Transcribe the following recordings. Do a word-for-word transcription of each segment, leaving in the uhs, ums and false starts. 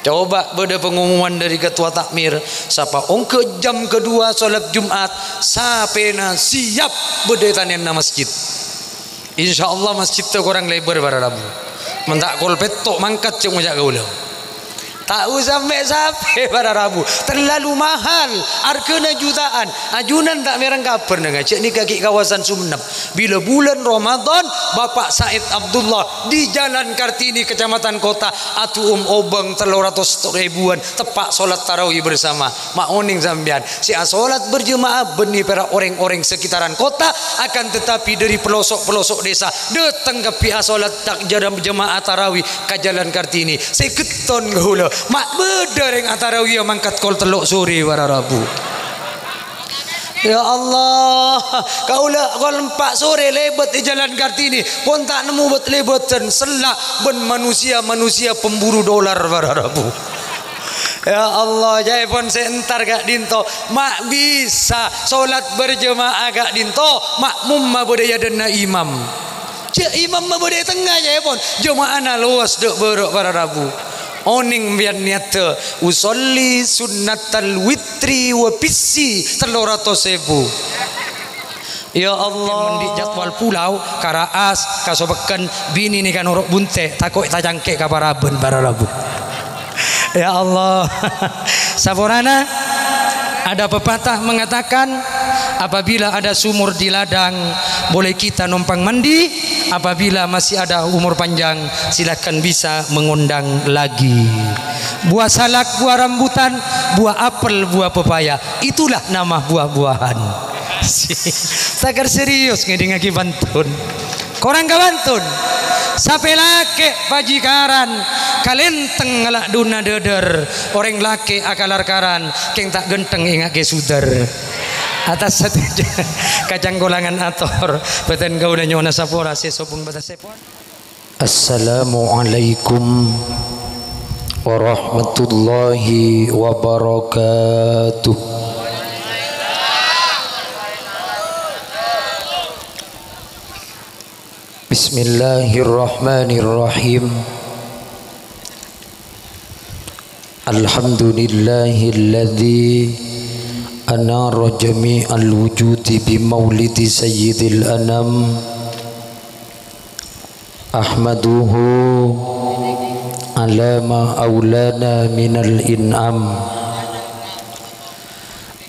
Coba bâdâ pengumuman dâri ketua takmir, sapa ongghâ jam kedua sholat Jumat, sapèna siap bâdâ è tanèyanna masjid. Insya Allah masjidda korang lèbâr para rabu. Mon ta' kol pètto' mangkat cè' ngoca' kaulâ. Ta' osa mè' sapè para rabu, terlalu mahal, arghâna jutaan. Ajunan ta' mèreng kabhâr neng ngajhâk nèka ghi' kawasan Sumenep. Bilâ bulân Ramadan, Bapak Said Abdullah di Jalan Kartini, Kecamatan Kota, adu'um obâng tello ratos èbuwân, teppa' sholat tarawih bersama. Ma' onèng sampèyan, sè asolat berjemaah bânnè pèra' orèng-orèng sekitaran kota, akan tetapi dâri pelosok-pelosok desa dâteng kabbhi asolat tak jadam jemaah tarawih ka Jalan Kartini. Sè ghetton kaulâ, ma' bâdâ rèng atarawih mangkat kol tello' sore para rabu. Ya Allah, kaulâ kol empa' sore lèbât è Jalan Kartini, pon ta' nemmo bât-lèbâdhân, sella' bân manusia-manusia pemburu dolar para rabu. Ya Allah, jâèpon sè entar ka'dinto, ma' bisa solat berjemaah ka'dinto, makmumma bâdâ è adâ'na imam. Jâ' imamma bâdâ è tengnga, jâèpon. Jema'ana lowas dâ' bârâ' para rabu. Onèng sampèyan niyatta, "Usolli sunnatal witri wa pissi," tello ratos èbu. Ya Allah. Mon dâri jadwal pulau, ka Ra'as, ka Sobekken, binè nèka noro' bunte', tako' tacangke' ka Paraban, para rabu. Ya Allah. Saporana, ada pepatah mengatakan, apabila ada sumur di ladang, boleh kita numpang mandi, apabila masih ada umur panjang, silahkan bisa mengundang lagi. Buah salak, buah rambutan, buah apel, buah pepaya, itulah nama buah-buahan. Taker serius ngèdingngaghi pantun. Korang ka pantun. Sapè lakè' pajikaran, kalèntèng ngala' dhuna dhâdhâr. Orèng lakè' akalarkaran, kèng ta' ghântheng ènga'aghi sudhâr. Atas sadhâjâ kacangkolangan ator, bhâdhân kaulâ nyo'ona sapora sè sobung bâdâ sèpon. Assalamualaikum warahmatullahi wabarakatuh. Bismillahirrahmanirrahim. Alhamdulillahilladzi anara jami'al wujudi bi maulidi sayyidil anam. Ahmaduhu ala ma aulana minal in'am.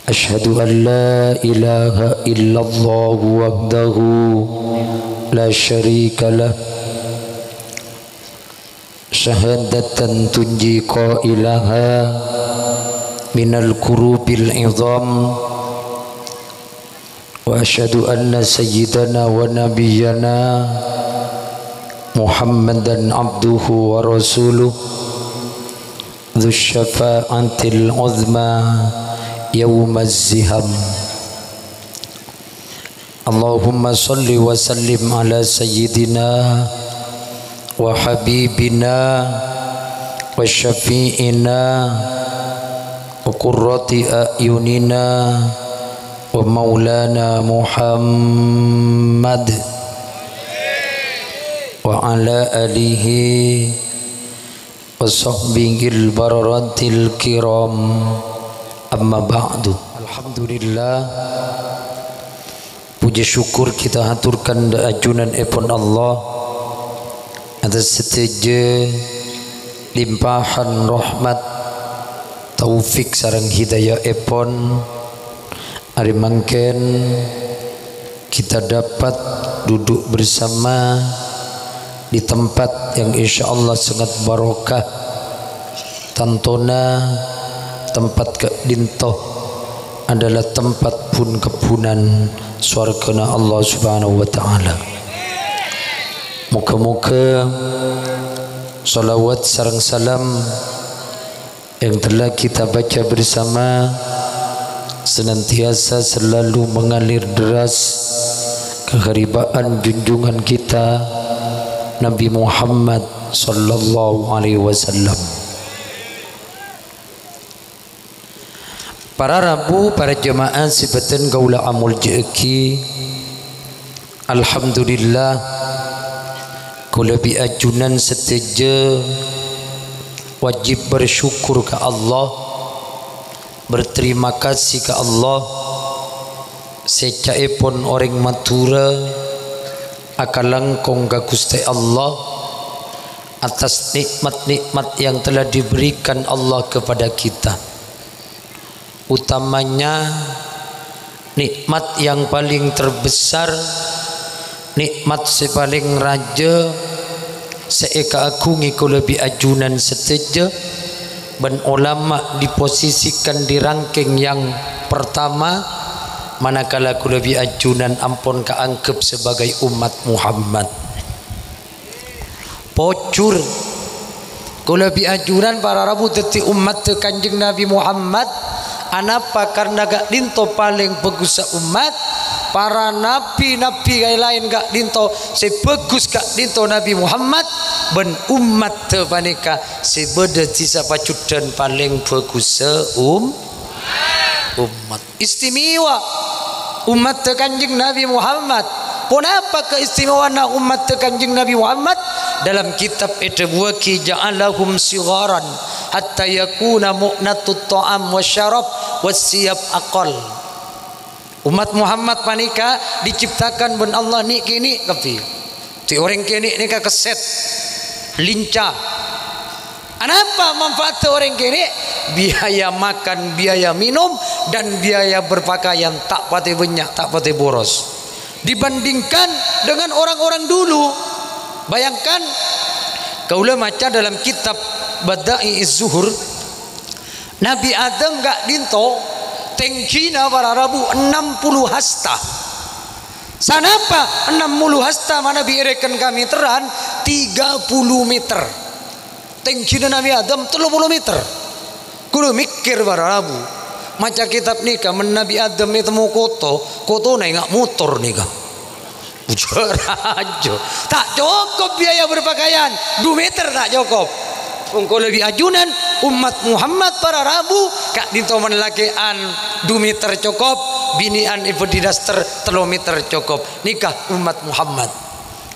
Asyhadu an la ilaha illallah wahdahu la syarika lah. Syahadatan tunji qailaha minal kurubil idham. Wa asyhadu anna sayyidana wa nabiyyana Muhammadan abduhu wa rasuluh, dzus syafa'atil uzma yaumaz ziham. Allahumma shalli wa sallim ala sayyidina wa habibina wa syafi'ina wa qurrati a'yunina wa maulana Muhammad wa ala alihi wa sahbihil bararatil kiram. Amma ba'du. Alhamdulillah. Puji syukur kita haturkan dâ' ajunanèpon Allah atas sadhâjâ limpahan rahmat, taufik sareng hidayaèpon. Arè mangkèn kita dapat duduk bersama di tempat yang insya Allah sangat barokah. Tantona tempat ka'dinto adalah tempat bun-kebbhunan sowarghâna Allah Subhanahu wa Ta'ala. Moghâ-moghâ shalawat sareng salam yang telah kita baca bersama senantiasa selalu mengalir deras keharibaan junjungan kita Nabi Muhammad sallallahu alaihi wasallam. Para rabu, para jemaah sè bhâdhân kaulâ amoljâ'aghi, alhamdulillah, kaulâ bi' ajunan sadhâjâ Wajib bersyukur ka Allah, berterima kasih ka Allah, sè ca'èpon orèng Madhurâ akalangkong ka Ghustè Allah atas nikmat-nikmat yang telah diberikan Allah kepada kita. Utamanya, nikmat yang paling terbesar, nikmat sè palèng rajâ, sè èkaaghungè kaulâ bi' ajunan sadhâjâ, bân ulama diposisikan di ranking yang pertama, manakala kaulâ bi' ajunan ampon kaanggep sebagai umat Muhammad. Pojhur. Kaulâ bi' ajunan para rabu dhâddhi ommatta Kanjeng Nabi Muhammad. Anapa? Karna ka'dinto palèng bhâghussa ommat. Para nabi-nabi laèn ka'dinto, sè bhâghus ka'dinto Nabi Muhammad, bân ommatta panèka sè bâdâ è sapajudhân palèng bhâghussa um-, ommat. Istimewa ommatta Kanjeng Nabi Muhammad. Ponapa kaistimewaanna ommatta Kanjeng Nabi Muhammad? Dalam kitab èdhâbuwâghi, "Ja'alahum sigharan hatta yakuna mu'natut ta'am wasyarab wassiyab aqall." Ommat Muhammad panèka diciptakan bân Allah nè'-kènè' kabbhi. Dhâddhi orèng kènè' nèka kesset, lincah. Anapa manfaatta orèng kènè'? Biaya makan, biaya minum, dan biaya berpakaian ta' patè bânnya', ta' patè boros. Dibandingkan dengan orang-orang dulu. Bayangkan, kaulâ maca dalam kitab Bada'i'uz Zuhur, Nabi Adam ka'dinto tèngghina para rabu ennem puluh hasta. Sanapa ennem puluh hasta manabi èrèken ka mèterran? Tiga puluh meter. Tèngghina Nabi Adam tello polo meter. Kaulâ mèkkèr para rabu, maca kitab nèka, mon Nabi Adam ètemmo koto, kotona enga' motor nèka. Bujur aja. Ta' cokop biaya berpakaian, du meter ta' cokop. Wong kaulâ bi' ajunan, ommat Muhammad para rabu, ka'dinto mon lakè'an du meter cokop, binè'an èbâdhi daster tello meter cokop. Nèka ommat Muhammad.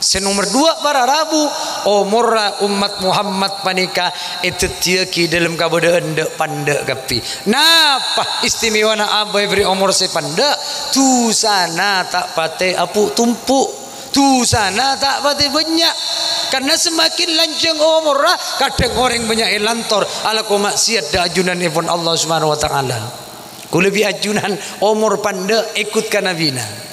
Sè nomer duwâ' para rabu, omorra ommat Muhammad panèka èdhâddhiyâghi dâlem kabâdâ'ân dâ'-pandâ' kabbhi. Napa istimewana abâ èbherri' omor sè pandâ'? Dusana ta' patè apu'-tompu'. Dusana ta' patè bânnya'. Karna semakin lanjhâng omorra, kadhâng orèng bânnya' èlantor alako ma'siyat dâ' ajunanèpon Allah Subhanahu wa Ta'ala. Kaulâ bi' ajunan omor pandâ' èkot ka nabina.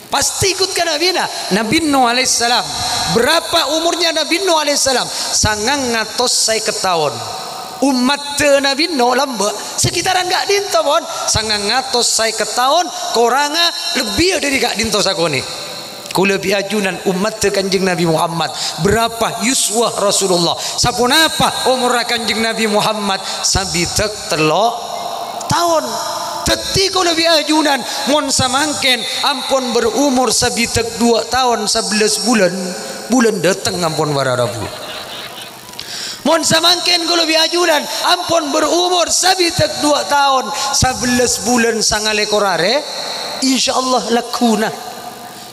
Pasti èkot ka nabina, Nabi Nuh alaihissalam. Berapa umurnya Nabi Nuh alaihissalam? Sangang atos sèket taon. Ommatta Nabi Nuh lambâ' sekitaran ka'dinto, pon. Sangang atos sèket taon, koranga lebbi dâri ka'dinto sakonè'. Kaulâ bi' ajunan ommatta Kanjeng Nabi Muhammad. Berapa yuswa Rasulullah? Saponapa omorra Kanjeng Nabi Muhammad? Sabidhâk tello' taon. Dhâddhi kaulâ bi' ajunan, mon samangkèn ampon berumur sabidhâk duwâ' taon sabellâs bulân, bulân dâteng ampon para rabu. Mon samangkèn kaulâ bi' ajunan ampon berumur sabidhâk duwâ' taon sabellâs bulân sangalèkor arè, insyaallah lagghuna.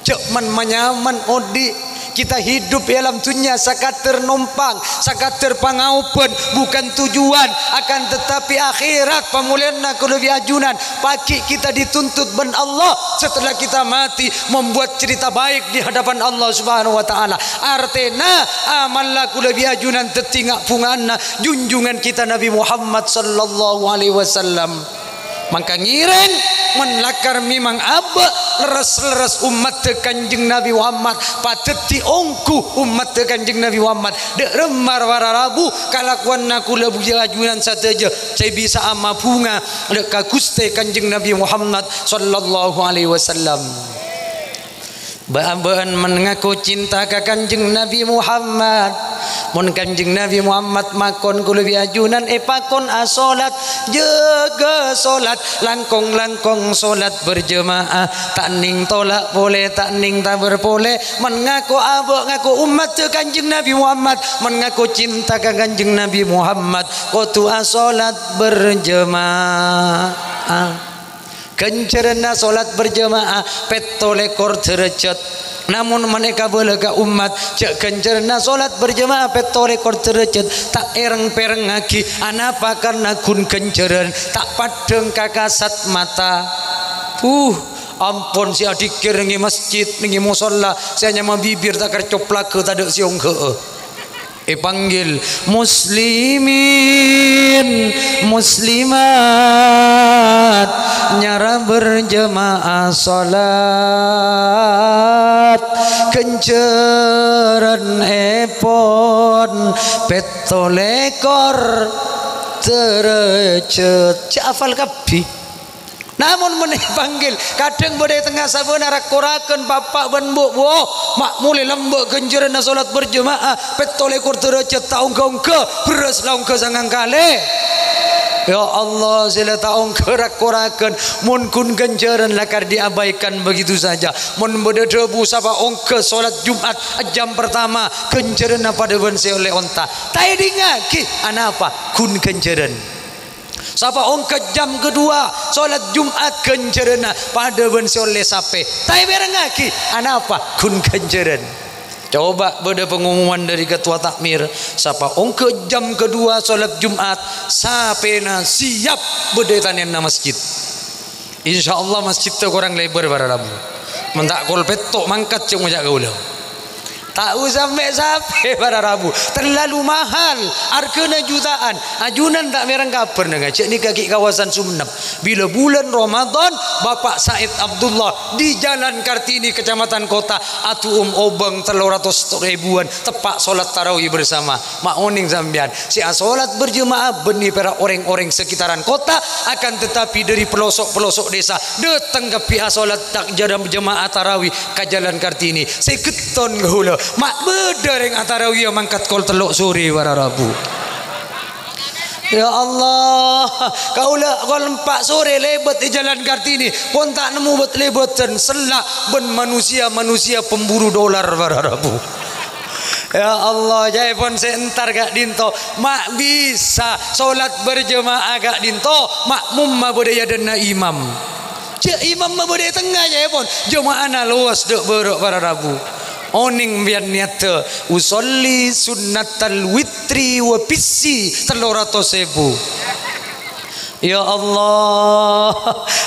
Jhâ' man-, manyaman odi'. Kita hidup è alam dunnya sakadâr nompang, sakadâr pangaobhân, bukan tujuan, akan tetapi akhirat, pamolèyanna kaulâ bi' ajunan. Paghi' kita dituntut bân Allah setelah kita mati membuat cerita baik di hadapan Allah Subhanahu wa Ta'ala. Artèna, amalla kaulâ bi' ajunan dhâddhi nga'-bhunga'anna junjungan kita Nabi Muhammad sallallahu alaihi wasallam. Mangka ngèrèng, mon lakar mèmang abâ' lerres-lerres ommatta Kanjeng Nabi Muhammad, padhâddhi ongghu ommatta Kanjeng Nabi Muhammad. Dâ' remma para rabu kalakowanna kaulâ bi' ajunan sadhâjâ sè bisa'a mabhunga dâ' ka Ghustè Kanjeng Nabi Muhammad sallallahu alaihi wasallam. Bâ'-bâ'ân mon ngako cinta ka Kanjeng Nabi Muhammad. Mon Kanjeng Nabi Muhammad makon, kaulâ bi' ajunan èpakon asolat, jâgâ solat, langkong-langkong solat berjamaah, ta' nèng tola' polè, ta' nèng tabâr polè. Mon ngako abâ', ngako ommatta Kanjeng Nabi Muhammad, mon ngako cinta ka Kanjeng Nabi Muhammad, kodhu asolat berjamaah. Ghânjhârânna solat berjamaah pètto lèkor dârâjhât. Namong mon èkabâlâ ka ommat, jhâ' ghânjhârânna solat berjamaah pètto lèkor dârâjhât, ta' èrèng-pèrèngngaghi. Anapa? Karna ghun ghânjhârân ta' paddhâng ka kasat mata. Buh, ampon sè adhikkèr neng è masjid, neng è mosolla, sè anyama bibir ta' kèra coplaghâ, tadâ' sè ongghâ'â. Èpanggil muslimin, muslimat, nyara berjamaah solat. Ghânjhârân èpon pètto lèkor dârâjhât. Jhâ' afal kabbhi. Namong mon èpanggil, kadhâng bâdâ è tengnga sabâna rak-koraghân, pa'-eppa'na bân bu'-embu', ma' molè lambâ' ghânjhârânna solat berjamaah, pètto lèkor dârâjhât ta' ongghâ-ongghâ, bherrâs la ongghâ sangang kalè. Ya Allah, sè la ta' ongghâ rak-koraghân, mon ghun ghânjhârân lakar diabaikan begitu saja. Mon bâdâ dhâbu sapa ongghâ solat Jum'at è jam pertama, ghânjhârânna padâ bân sè ollè onta. Ta' èdingngaghi, anapa? Ghun ghânjhârân. Sapa ongghâ jam kedua, solat Jum'at ghânjhârânna padâ bân sè ollè sapè. Ta' èpèrèngngaghi, anapa? Ghun ghânjhârân. Coba bâdâ pengumuman dâri ketua takmir, sapa ongghâ jam kedua solat Jum'at, sapèna siap bâdâ è tanèyanna masjid. Insyaallah masjidda korang lèbâr para rabu. Mon ta' kol pètto' mangkat, cè' ngoca' kaulâ. Ta' osa mè' sapè para rabu, terlalu mahal, arghâna jutaan. Ajunan ta' mèreng kabhâr neng jhâ' nèka ghi' kawasan Sumenep. Bilâ bulân Ramadan, Bapak Said Abdullah di Jalan Kartini, Kecamatan Kota, adu'um obâng tello ratos èbuwân, teppa' solat tarawih bersama. Ma' onèng sampèyan, sè asolat berjamaah bânnè pèra' orèng-orèng sekitaran kota, akan tetapi dâri pelosok-pelosok desa dâteng kabbhi asolat tak jara-, jamaah tarawih ka Jalan Kartini. Sè ghetton kaulâ, ma' bâdâ rèng atarawiya mangkat kol tello' sorè para rabu. Ya Allah, kaulâ kol empa' sorè lèbât è Jalan Kartini, pon ta' nemmo bât-lèbâdhân, sella' bân manusia-manusia pemburu dolar para rabu. Ya Allah, jhâ' èpon sè entar ka'dinto, ma' bisa solat berjamaah ka'dinto, makmumma bâdâ è adâ'na imam. Jhâ' imamma bâdâ è tengnga, jhâ' èpon, jama'ana lowos dâ' bârâ' para rabu. Onèng sampèyan niyaddhâ, "Usolli sunnatal witri wa pissi tello ratos èbu." Ya Allah,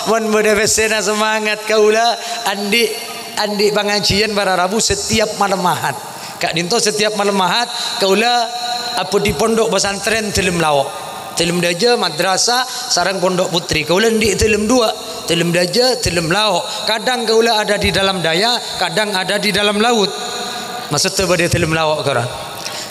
mon bâdâ pèssèna semangat kaulâ andi', andi' pangajiyân para rabu setiap malem Ahad. Ka'dinto setiap malem Ahad kaulâ abdhi pondok pesantren Dâlem Lao'. Dâlem Dâjâ madrasah sareng pondok putri. Kaulâ andi' dâlem duwâ', Dâlem Dâjâ, Dâlem Lao'. Kadang kaulâ ada di Dalam Daya, kadang ada di Dalam Laut. Maksudnya bâdâ Dâlem Lao' kara.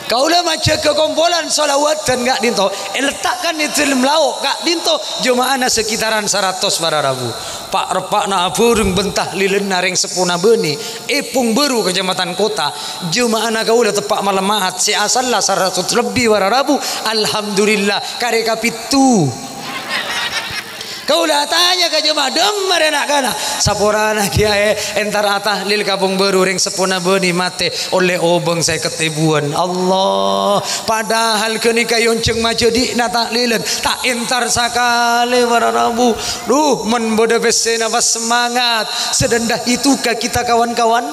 Kaulâ majâgâ kompolan sholawatan ka'dinto, èletta'kan è Dâlem Lao', ka'dinto jama'ana sekitaran saratos para rabu. Pa'-reppa'na abhâreng bân tahlilanna rèng seppona bânnè, è Pong Bâru, Kecamatan Kota, jama'ana kaulâ teppa' malem Ahad, sè asalla saratos lebbi para rabu, alhamdulillah, karè kapètto. Kaulâ atanya ka jemaah, "Dâmma rè na'-kana'?" "Saporana kèyaè entar atahlil ka Pong Bâru, rèng seppona bânnè matè ollè obâng sèket èbuwân." Allah, padahal ghânèka èyonjhâng majâdi'na tahlilan, ta' entar sakalè para rabu. Duh, mon bâdâ pèssèna pas semangat, sedenda itukah kita kawan-kawan?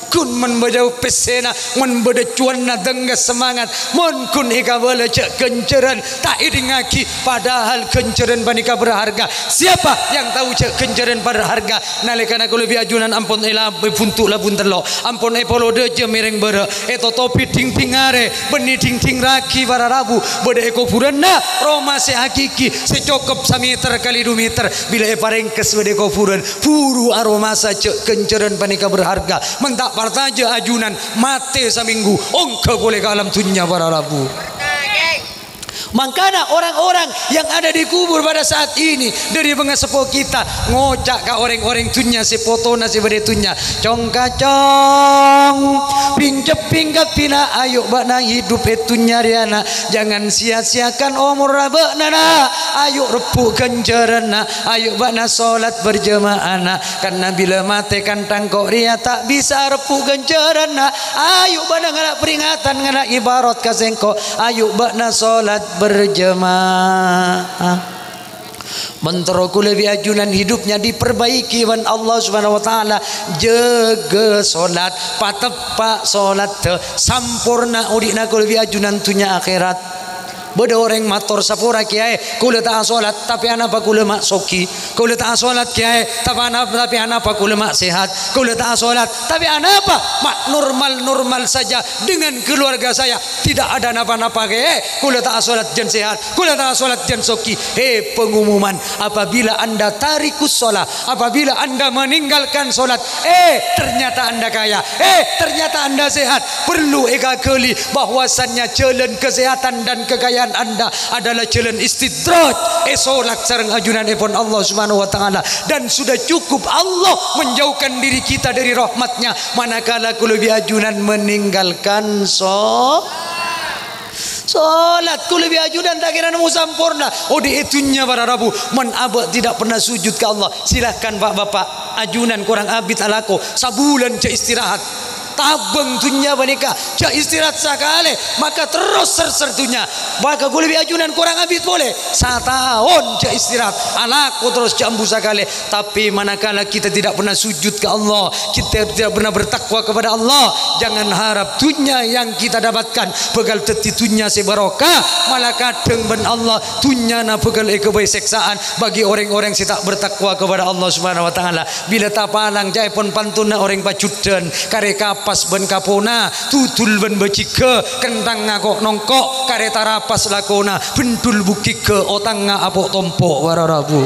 Ghun mon bâdâ pèssèna, mon bâdâ cuwânna dângghâ semangat, mon ghun èkabâlâ jhâ' ghânjhârân ta' èdingngaghi, padahal ghânjhârân panèka berharga. Siapa yang tahu jhâ' ghânjhârân berharga? Nalèkana kaulâ bi' ajunan ampon èla-, èbuntu' labun tello', ampon èpolo dâjâ mèrèng bârâ', ètotobhi dhing-dhing arè, bânnè dhing-dhing raghi para rabu, bâdâ è kobhurânna roma sè hakiki, sè cokop samèter kalè du mèter. Bilâ èparèngkes bâdâ è kobhurân, buru aromasa jhâ' ghânjhârân panèka berharga. Mon ta' parcajâ ajunan, matè samènggu, ongghâ polè ka alam dhunnya, para rabu. Mangkana orang-orang yang ada di kubur pada saat ini, dâri bângaseppo kita, ngoca' ka orèng-orèng dhunnya sè potona sè bâdâ è dhunnya, "Cong-kacong, bing-cebbing kabbhi, na', ayo bâ'na hidup è dhunnya rèya, na'. Jangan sia-siakan omorra bâ'na, na'. Ayo rebbu' ghânjhârânna, ayo bâ'na sholat berjamaah, na'. Karna bilâ matè kantha engko' rèya ta' bisa rebbu' ghânjhârânna. Ayo bâ'na ngala' peringatan, ngala' ibarat ka sèngko'. Ayo bâ'na sholat berjamaah." Mon terro kaulâ bi' ajunan hidupnya diperbaiki bân Allah Subhanahu wa Ta'ala, jâgâ solat, pateppa' solat, samporna odi'na kaulâ bi' ajunan dhunnya akhèrat. Bâdâ orèng mator, "Sapora, Kèyaè, kaulâ ta' asolat, tapè anapa kaulâ ma' soghi? Kaulâ ta' asolat, Kèyaè, tapè ana-, tapè anapa kaulâ ma' sehat? Kaulâ ta' asolat, tapè anapa ma' normal-normal saja dengan keluarga saya? Tidak ada napa-napa, Kèyaè. Kaulâ ta' asolat jân sehat, kaulâ ta' asolat jân soghi." He, pengumuman, apabila Anda tarikus sholah, apabila Anda meninggalkan sholat, eh, ternyata Anda kaya, eh, ternyata Anda sehat, perlu èkaghâli bahwasannya jalan kesehatan dan kekayaan Anda adalah jalan istidraj, èsolak sareng ajunanèpon Allah Subhanahu wa Ta'ala, dan sudah cukup Allah menjauhkan diri kita dari rahmatnya manakala kaulâ bi' ajunan meninggalkan sho-, Salat kaulâ bi' ajunan ta' kèra nemmo samporna. Odi' è dhunnya para rabu, mon abâ' tidak pernah sujud ka Allah, silahkan, Pak, Bapak, ajunan korang abit alako, sabulân jhâ' istirahat. Tabâng dhunnya panèka, jhâ' istirahat sakalè, maka terros ser-ser dhunnya. Maka kaulâ bi' ajunan korang abit polè, sataon jhâ' istirahat, alako terros jhâ' ambu sakalè. Tapi manakala kita tidak pernah sujud ke Allah, kita tidak pernah bertakwa kepada Allah, jangan harap dunia yang kita dapatkan bakal daddi dunia sè barokah, malah kadhâng bân Allah dunyana bakal èghâbây sèksaan bagi orèng-orèng sè ta' bertakwa kepada Allah Subhanahu wa Ta'ala. Bilâ tapalang ca'èpon pantonna orèng pajuddhân, karè kapas bân kapona, dudul bân bâjigghâ, kenthang ngako' nongko', karè tarapas lakona, bendul bukigghâ, otangnga apo' tompo', para rabu.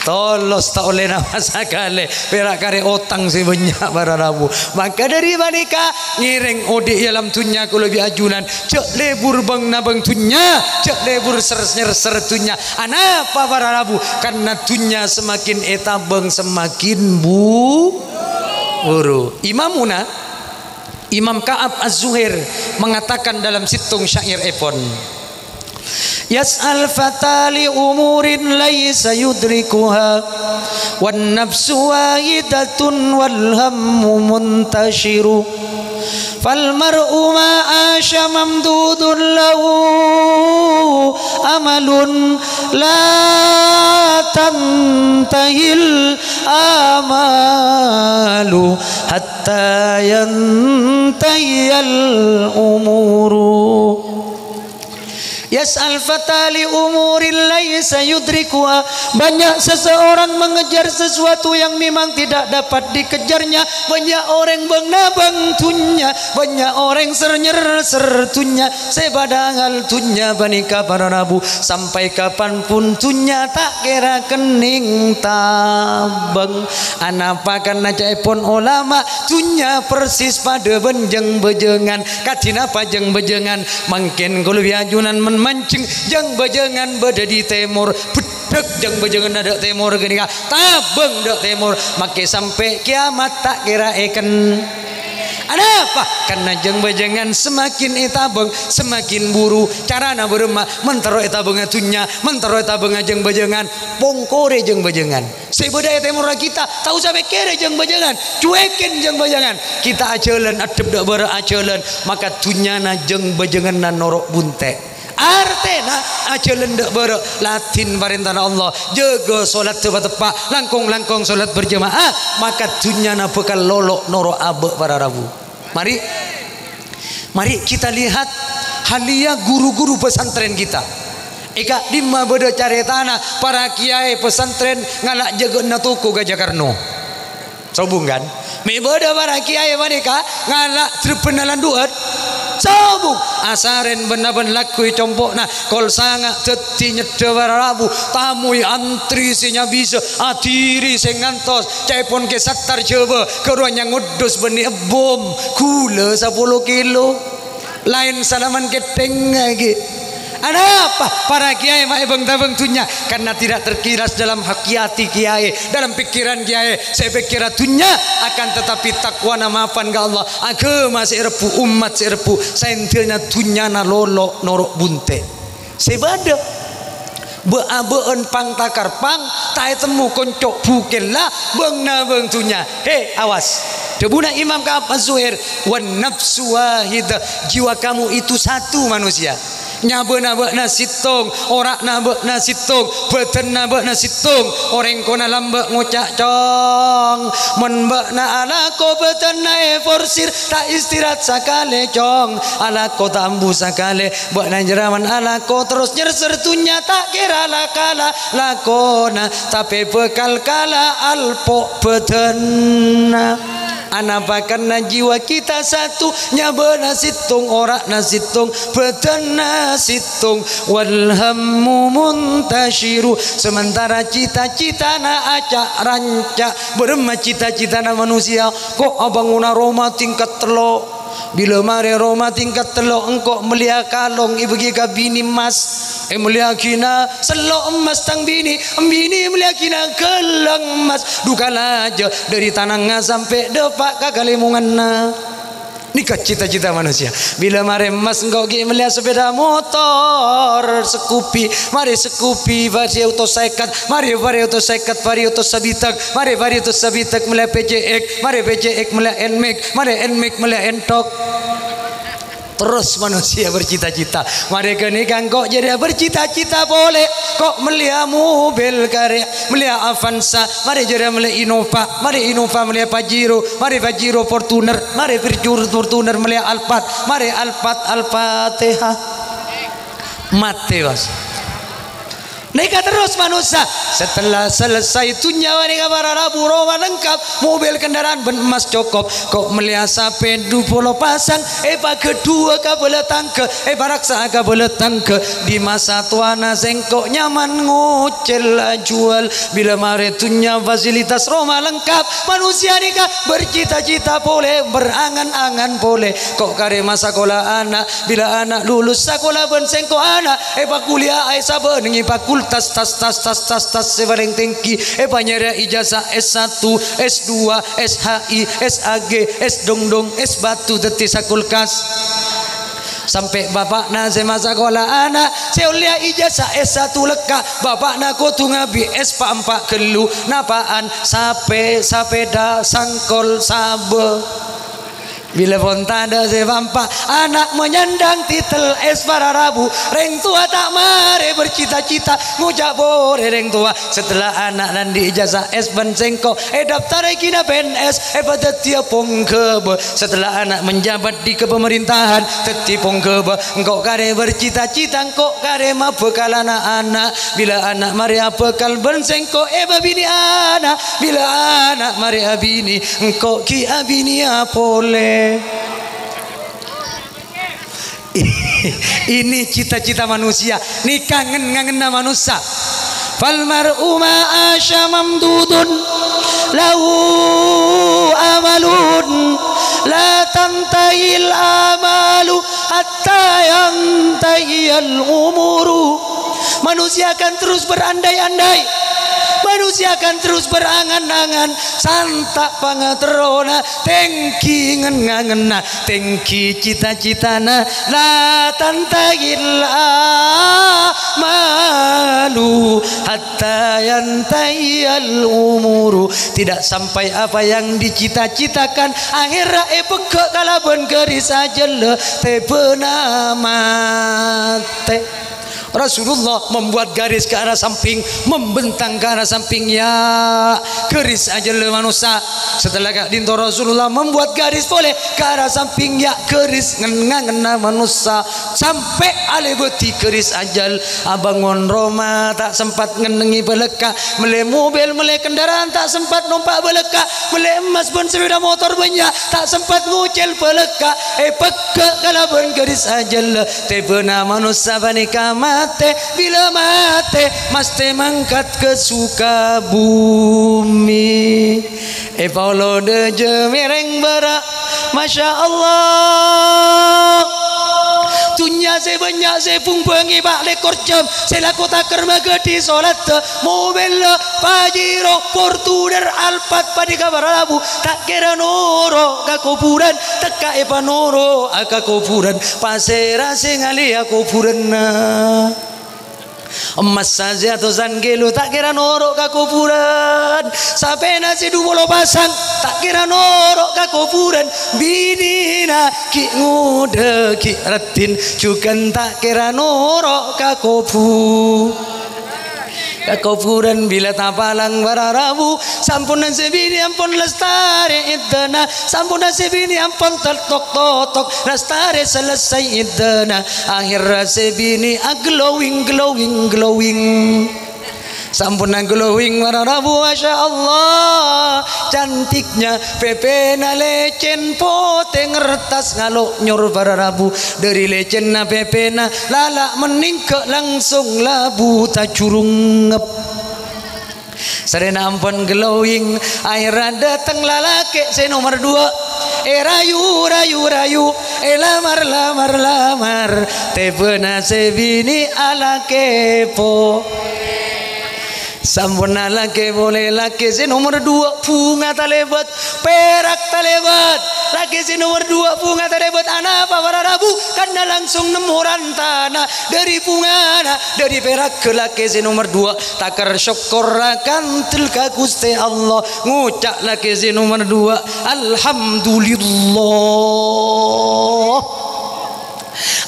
Tolos ta' ollè napa sakalè, pèra' karè otang sè bânnya', para rabu. Maka dhâri panèka, ngèrèng odi' è alam dhunnya kaulâ bi' ajunan, jhâ' lebur bâng-nabâng dhunnya, jhâ' lebur ser-, nyer-ser dhunnya. Anapa, para rabu? Karna dhunnya semakin ètabâng, semakin bu-, buru. Imamuna, Imam Ka'ab Az-Zuhair mengatakan dalam sèttong syairèpon, "Yas'al fata li umurin laisa yudrikuha, wan nafsu wahidatun wal hammu muntashiru. Fal mar'u ma asha mamdudun lahu amalun la tantahil amalu hatta yantahiyal umuru." Yas'al fata li umurin laisa yudrikuha. Banyak seseorang mengejar sesuatu yang memang tidak dapat dikejarnya. Banyak orèng bâng-nabâng dhunnya. Banyak orèng ser-nyer-ser dhunnya. Sè padahal dhunnya panèka para rabu, sampè' kapanpon dhunnya ta' kèra kennèng tabâng. Anapa? Karna ca'èpon olama, dhunnya persis padâ bân jâng-bâjângan. Kadhi napa jâng-bâjângan? Mangkèn kaulâ bi' ajunan mon manjheng, jâng-bâjângan bâdâ dâ' tèmor. Beddhâk jâng-bâjânganna dâ' tèmor ghânèka. Tabâng dâ' tèmor, makè sampè' kèyamat ta' kèra èken-, Anapa? Karna jâng-bâjângan semakin ètabâng, semakin buru. Carana bârâmma? Mon terro ètabângnga dhunnya, mon terro ètabângnga jâng-bâjângan, pongkorè jâng-bâjângan. Sè bâdâ è tèmorra kita, ta' osa pèkkèrè jâng-bâjângan, cuèkè jâng-bâjângan. Kita ajhâlân, addhep dâ' bârâ' ajhâlân, maka dhunnyana jâng-bâjânganna noro' bunte'. Artèna, ajhâlân dâ' bârâ', ladhin parèntana Allah, jâgâ solat teppa'-teppa', langkong-langkong solat berjamaah, maka dhunnyana bhâkal lolo' noro' abâ' para rabu. Mari, mari kita lihat halia guru-guru pesantren kita. È ka'dimma bâdâ carètana para kiyaè pesantren ngala' jâgâna toko Gajah Karno. Sobung, kan? Mè' bâdâ para kiyaè panèka ngala' jrebbhânna landu'ân. Sobung, asarèn bân-abân lagghu è compo'na, kol sanga' dâddhi nyeddhâ para rabu, tamoy antri sè nya-bisa, adhiri sè ngantos, ca'èpon Kè Sattar Jhâbâ, ghârowa nya ngoddhus bânnè ebbhum, ghulâ sapolo kilo. Laèn salaman kèthèngnga ghi. Anapa? Para kiyaè ma' èbâng-tabâng dhunnya, karna tidak terkiras dalam hak-, ati kiyaè, dalam pikiran kiyaè, sè èpèkkèrra dhunnya, akan tetapi takwana mapan ka Allah, aghâma sè èrebbhu, ommat sè èrebbhu, saèndhâna dhunnyana lolo' noro' bunte'. Sè bâdâ, bâ'-abâ'ân pang-takarpang, ta' ètemmo konco' bhukella, bâng-nabâng dhunnya. He, awas! Dhâbuna Imam Ka'ab Az-Zuhair, "Wan nafsu wahidah, jiwa kamu itu satu manusia. Nyabâna bâ'na sèttong, ora'na bâ'na sèttong, bâdânna bâ'na sèttong. Orèng kona lambâ' ngoca', "Cong, mon bâ'na alako bâdânna èporsir, ta' istirahat sakalè, Cong. Alako ta' ambu sakalè." Bâ'na jârèya mon alako terros nyèrsèr dhunnya, ta' kèra la-kala lakona, tapè bhâkal kala alpo' bâdânna. Anapakanna jiwa kita satu, nyabâna sèttong, ora'na sèttong, bâdânna sèttong, wal hammu muntasyiru, sementara cita-citana aca'-ranca'. Bârâmma cita-citana manusia? Ko' abângona roma tingkat tello'. Bilâ marè roma tingkat tello', engko' mellèya kalong èbâghi ka binè emmas. Èmellèyaghina sello' emmas tang binè, binè èmellèyaghina ghellâng emmas. Dhu kalajâ dhâri tanangnga sampè' dâpa' ka kalèmonganna. Nèka cita-cita manusia. Bilâ marè emmas engko' ghi' mellèya sepèda motor, Scoopy. Marè Scoopy, variotos sèket. Marè variotos sèket, variotos sabidhâk. Marè variotos sabidhâk mellèya P C X. Marè P C X mellèya Nmax. Marè Nmax mellèya Ntorq. Terros manusia bercita-cita. Marè ghânèka engko' jârèya bercita-cita polè. Ko' mellèya mobil karè, mellèya Avanza, marè jârèya mellèya Innova, marè Innova mellèya Pajero, marè Pajero Fortuner, marè Pajero Fortuner mellèya Alphard, marè Alphard Al-Fatihah. Matè, Bos. Nèka terros manossa. Setelah selesai dhunnya panèka para rabu, roma lengkap, mobil kendaraan bân emmas cokop. Ko' mellèya sapè dhu polo pasang, èpaghâdhuwâ ka bâlâ tangghâ, èparaksa'a ka bâlâ tangghâ. Di masa towana sèngko' nyaman ngocèl ajuwâl. Bilâ marè dhunnya fasilitas roma lengkap, manusia nèka bercita-cita polè, berangan-angan polè. Ko' karè masakola ana', bilâ ana' lulus sakola bân sèngko' ana' èpakuliah è sabâ' nèng è fakultas tas, tas, tas, tas, tas sè palèng tèngghi, èpanyarèya ijazah S satu, S dua, S H I, S A G, S dongdong, S batu dhâddhi sakulkas. Sampè' bapa'na sè masakola ana' sè ollèya ijazah S satu lekka', bapa'na kodhu ngabi' S pa'-empa' ghâllu, napa'an sapè, sapèda, sangkol, sabâ. Bilâ pon tadâ' sè pa'-empa', ana' manyandhâng titel S para rabu, rèng towa ta' marè bercita-cita, ngoca' polè rèng towa, setelah ana' nanḍi' ijazah S bân sèngko', èdaftarè ghina P N S, èpadhâddhiyâ pongghâbâ. Setelah ana' menjabat di kepemerintahan, dhâddhi pongghâbâ, engko' karè bercita-cita, engko' karè mabhâkal ana'-ana'. Bilâ ana' marè abhâkal bân sèngko' èpabinè ana', bilâ ana' marè abinè, engko' ghi' abinèya polè. Ini cita-cita manusia, nèka ngen-ngangenna manossa. Fal mar'u ma asya mamdudun lahu amalun, la tantahil amalu hatta yantahiyal umuru. Manusia akan terus berandai-andai. Manusia akan terus berangan-angan. Santa' pangaterrona, tèngghi ngen-ngangenna, tèngghi cita-citana. La tantahil amalu hatta yantahiyal umuru. Tidak sampai apa yang dicita-citakan, akhèrra èpegghâ' kalabân ghâris ajâllâ, tèbâna matè. Rasulullah membuat garis ke arah samping, membentang ke arah samping, ya, ghâris ajâllâ manossa. Setelah ka'ḍinto Rasulullah membuat garis polè ke arah samping, ya, ghâris ngen-ngangenna manossa. Sampè' alèbâdhi ghâris ajâl, abângon roma ta' sempat ngennengngè bâlâkka', mellè mobil, mellè kendaraan ta' sempat nompa' bâlâkka', mellè emmas bân sepeda motor bânnya' ta' sempat ngocèl bâlâkka', èpegghâ' kalabân ghâris ajâllâ. Tèbâna manossa panèka matè, bilâ matè, mastè mangkat ka Sukabumi. Èpaolo ḍâjâ mèrèng bârâ', Masya Allah. Dhunnya sè bânnya' sè èbhung-bhungè pa' lèkor jam, sè lako takèr maghâdhi solatta, mobil Pajero, Fortuner, Alphard, panèka para rabu, ta' kèra noro' ka kobhurân, tekka èpanoro'a ka kobhurân, pasèra sè ngalèya kobhurânna? Emmas sajâ atosan kilo ta' kèra noro' ka kobhurân. Sapèna sè dhu polo pasang ta' kèra noro' ka kobhurân. Binèna ghi' ngodâ ghi' raddhin jhughân ta' kèra noro' ka kobhu-, ka kobhurân bilâ tapalang para rabu. Samponna sè binè ampon lastarè iddâna, samponna sè binè ampon tok-totok lastarè selesai iddâna. Aherra sè binè a-glowing-glowing-glowing. Samponna glowing para rabu, masya Allah, cantiknya. Pèpèna lècèn potè ngertas ngalo' nyor para rabu. Dâri lècènna pèpèna lala' mennèng ghi' langsung labu tajurungep. Sarèna ampon glowing, aherra dâteng lalakè' sè nomer duwâ'. Èrayu-rayu-rayu, èlamar-lamar-lamar, tèbâna sè binè alakè po-, samponna alakè polè, lakè sè nomer duwâ' bhunga talèbât, pèrak talèbât. Lakè sè nomer duwâ' bhunga talèbât. Anapa para rabu? Karna langsung nemmo rantana dâri bhungana, dâri pèrak. Lakè sè nomer duwâ' takèr sokkorra kandel ka Ghustè Allah. Ngoca' lakè sè nomer duwâ', "Alhamdulillah.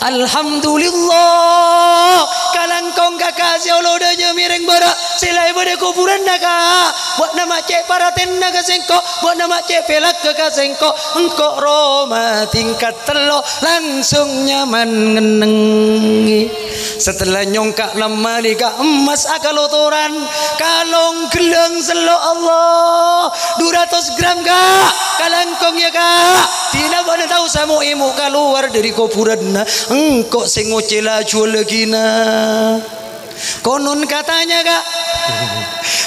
Alhamdulillah. Kalangkong kaka sè olo dâjâ mèrèng bârâ', sè la èbâdâ kobhurânna, Ka'. Bâ'na ma' cè' paratèna ka sèngko', bâ'na ma' cè' pèlagghâ ka sèngko'. Engko' roma tingkat tello', langsung nyaman ngennengngè." Setelah nyongka' lemari ka emmas akalotoran, kalong ghellang sello', Allah, dhu ratos gram, Ka', kalangkong, yâ, Ka'. Dina bâ'na tao samo-emo kalowar dâri kobhurânna, engko' sè ngocè la jhuwâllaghina. Konon katanya, Ka',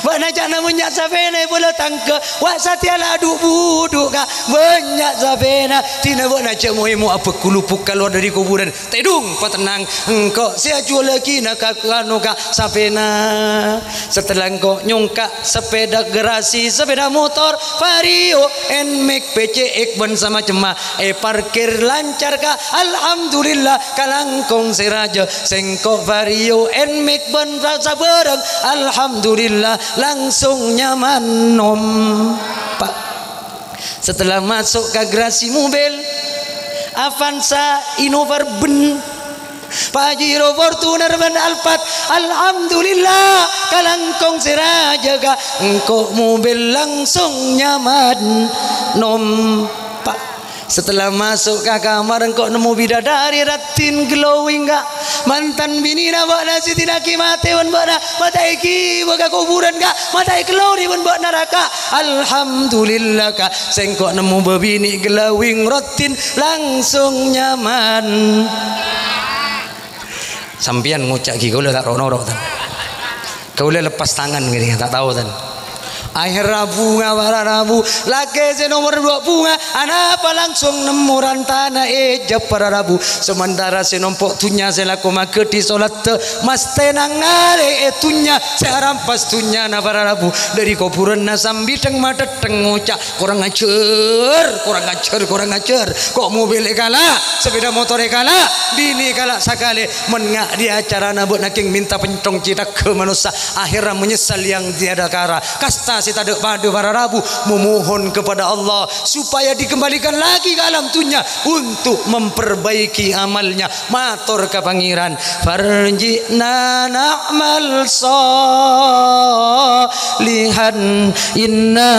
bâ'na ca'na bânnya' sapèna èbâlâ tangghâ, wa' satèya la adhu'-budhu', Ka', bânnya' sapèna. Dina bâ'na jhâ' mo-emo abâgghulubuk kalowar dâri kobhurân. Tèdung, patennang, engko' sè ajhuwâllaghina ka, anu, Ka', sapèna. Setelah engko' nyongka' sepeda gerasi, sepeda motor, Vario, Nmax, P C X, bân samacemma, èparkir lancar, Ka'. Alhamdulillah, kalangkong sè rajâ. Sèngko' Vario, Nmax, bân sabârâng, alhamdulillah, langsung nyaman nompa'. Setelah maso' ka garasi mobil, Avanza, Innova bân Pajero, Fortuner bân Alphard. Alhamdulillah, kalangkong sè rajâ, Ka'. Engko' mobil langsung nyaman nompa'. Setelah maso' ka kamar, engko' nemmo bidadari raddhin glowing, Ka'. Mantan binèna bâ'na sè dinaghi matè bân bâ'na, ma' ta' èghibâ ka kobhurân, Ka', ma' ta' èkalowari bân bâ'na, Ka'. Alhamdulillah, Ka', sèngko' nemmo bâbinè' glowing raddhin langsung nyaman. Sampèyan ngoca' ghi, kaulâ ta' ro'-noro', tan. Kaulâ lepas tangan gini, ta' tao, tan. Aherra bhunga para rabu, lakè sè nomer duwâ' bhunga, anapa langsung nemmo rantana èjhâb para rabu. Samantara sè nompo' dhunnya sè lako maghâdhi solatta, mastè nangalè è dhunnya sè arampas dhunnyana para rabu. Dâri kobhurânna sambidhâng madhedheng ngoca', "Korang ajhâr, korang ajhâr, korang ajhâr. Ko' mobil èkala', sepeda motor èkala', binè èkala' sakalè. Mon nga' dhi acarana bâ'na kèng mènta pencong cèthagghâ manossa, aherra menyesal yang tiada kara." Kasta sè tadâ' padâ para rabu, memohon kepada Allah supaya dikembalikan lagi ke alam dunia untuk memperbaiki amalnya. Mator ka Pangèran, "Farji'na na'mal shalihan inna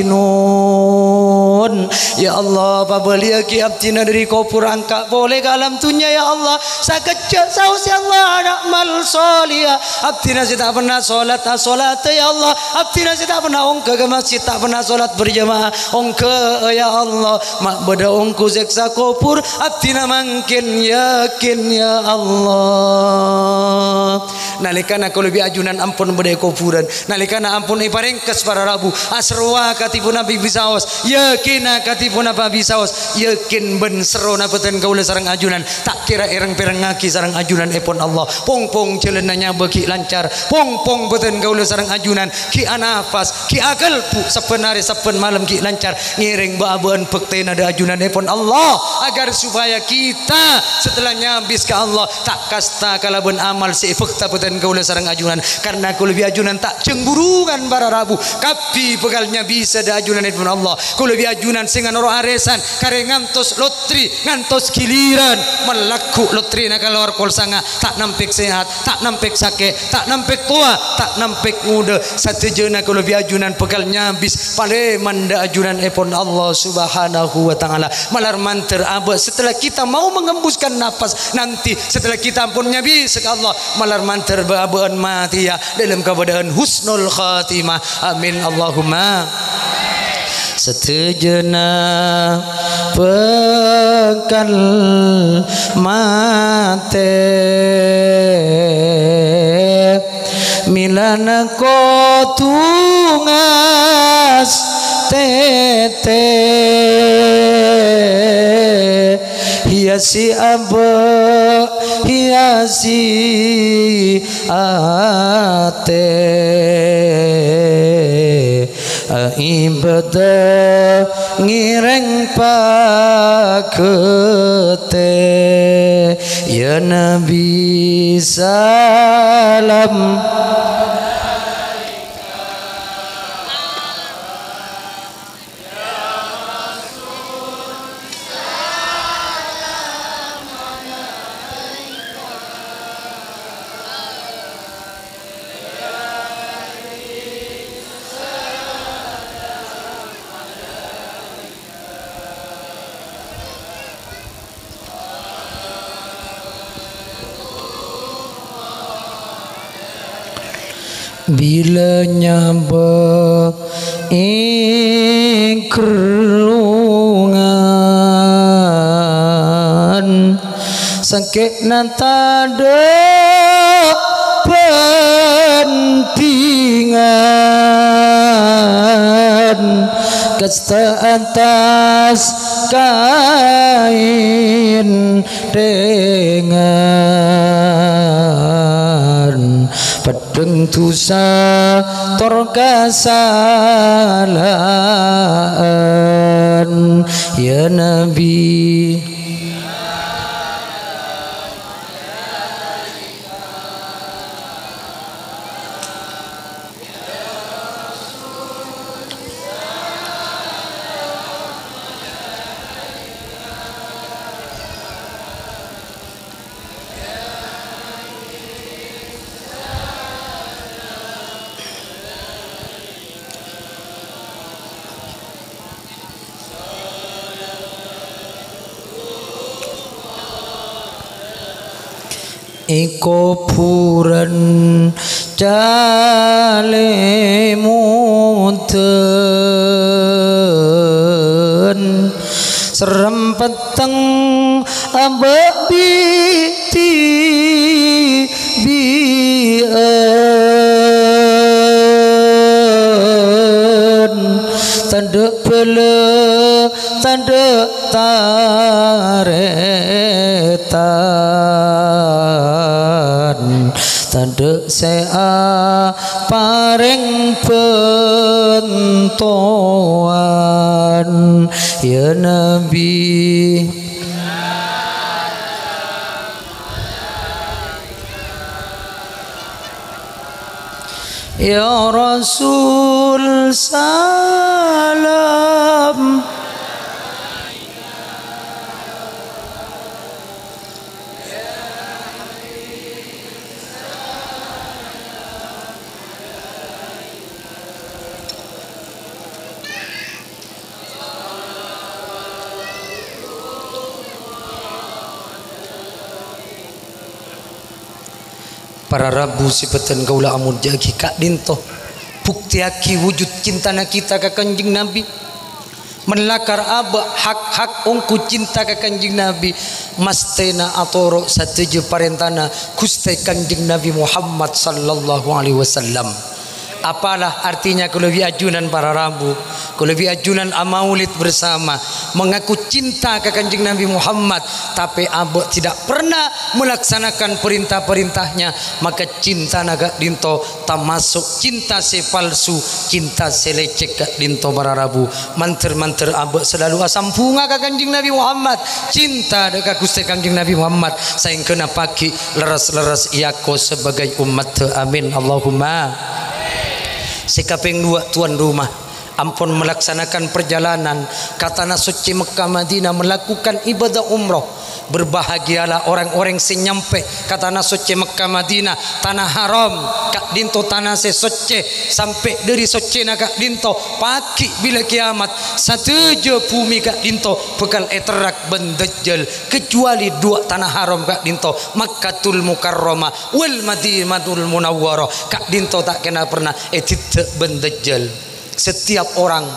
muqinun." Ya Allah, pabâliyaghi abdhina dâri kobhur angka' polè ka alam dunya, ya Allah. Sakejjhâ' saos, ya Allah, na'mal shaliha. Abdhina sè ta' pernah sholat, asolata, ya Allah. Abdhina sè ta' pernah ongghâ ka masjid, ta' pernah sholat berjamaah, ongghâ, ya Allah. Ma' bâdâ ongghu sèksa kobhur, abdhina mangkèn yakin, ya Allah. Nalèkana kaulâ bi' ajunan ampon bâdâ è kobhurân, nalèkana ampon èparèngkes para rabu, aserrowa kadhi ponapa bisaos, yakina kadhi ponapa bisaos, yakin bân serrona bâdân kaulâ sareng ajunan, ta' kèra èrèng-pèrèngngaghi sareng ajunanèpon Allah. Pong-pong jhâlânna nyabâ ghi' lancar, pong-pong bâdân kaulâ sareng ajunan, ghi' anafas, ghi' akalbu, sabbhân arè, sabbhân malem ghi' lancar ngèrèng bâ'-abâ'ân bhâktèna dâ' ajunanèpon Allah, agar supaya kita setelah nyabis ka Allah, ta' kasta kalabân amal sè èbhâkta bâdân kaulâ sareng ajunan, karna kaulâ bi' ajunan ta' jhângburungan para rabu, kabbhi bhâkal nyabisa dâ' ajunanèpon Allah. Kaulâ bi' ajunan sè nganoro' arèsan, karè ngantos lotri, ngantos ghilirân, malagghu' lotrina kalowar kol sanga', ta' nampèk sehat, ta' nampèk sakè', ta' nampèk towa, ta' nampèk ngodâ, sadhâjâna kaulâ bi' ajunan bhâkal nyabis palèman dâ' ajunanèpon Allah Subhanahu wa Ta'ala. Malar mandhâr abâ' setelah kita mau mengembuskan nafas, nanti setelah kita ampon nyabis ka Allah, malar mandhâr bâ'-abâ'ân matèya dâlem kabâdâ'ân husnul khatimah. Amin, Allahumma. Sadhâjâna bhâkal matè, mèlana kodhu ngastètè. Hiasi abâ', hiasi atè. Ibadah ngèrèng pagâtè, ya Nabi, salam. Bilâ nyabâ è ghâllungan, sangkèna tadâ' bhândhingan, kasta attas kaènthèngan, peddhâng dhusa tor kasala'an, ya Nabi. È kobhurân calèmodhân, serrem petteng abâ' bi' dhibi'ân, tadâ' bâlâ, tadâ' tarètan, tadâ' sè aparèng bhântowan, ya Nabi. Ya Rasul, salam. Para rabu sè bhâdhân kaulâ amoljâ'aghi, ka'dinto buktèyaghi wujud cintana kita ka Kanjeng Nabi. Mon lakar abâ' hak-hak ongghu cinta ka Kanjeng Nabi, masthèna atoro' sadhâjâ parèntana Ghustè Kanjeng Nabi Muhammad sallallahu alaihi wasallam. Apalah artinya kaulâ bi' ajunan para rabu? Kaulâ bi' ajunan amaulid bersama, mengaku cinta ka Kanjeng Nabi Muhammad, tapè abâ' tidak pernah melaksanakan perintah-perintahnya, maka cintana ka'dinto tamasuk cinta sè palsu, cinta sè lècèk ka'dinto para rabu. Mandhâr-mandhâr abâ' salalu asambhunga ka Kanjeng Nabi Muhammad, cinta dâ' ka Ghustè Kanjeng Nabi Muhammad, saèngghâna paghi' lerres-lerres èako sebagai ommaddhâ. Amin, Allahumma. Sè kapèng duwâ', tuan rumah ampon melaksanakan perjalanan ka Tanah Soccè Mekkah Madinah melakukan ibadah umroh. Berbahagialah orang-orang sè nyampè ka Tanah Soccè Mekkah Madinah, Tanah Haram, ka'dinto tana sè soccè, sampè' dâri soccèna ka'dinto paghi' bilâ kiamat, sadhâjâ bhumè ka'dinto bhâkal èterrak bân Dajjal, kecuali duwâ' Tanah Haram ka'dinto, Makkatul Mukarramah wal Madinatul Munawwarah, ka'dinto ta' kèra pernah èdiddhâ' bân Dajjal. Setiap orang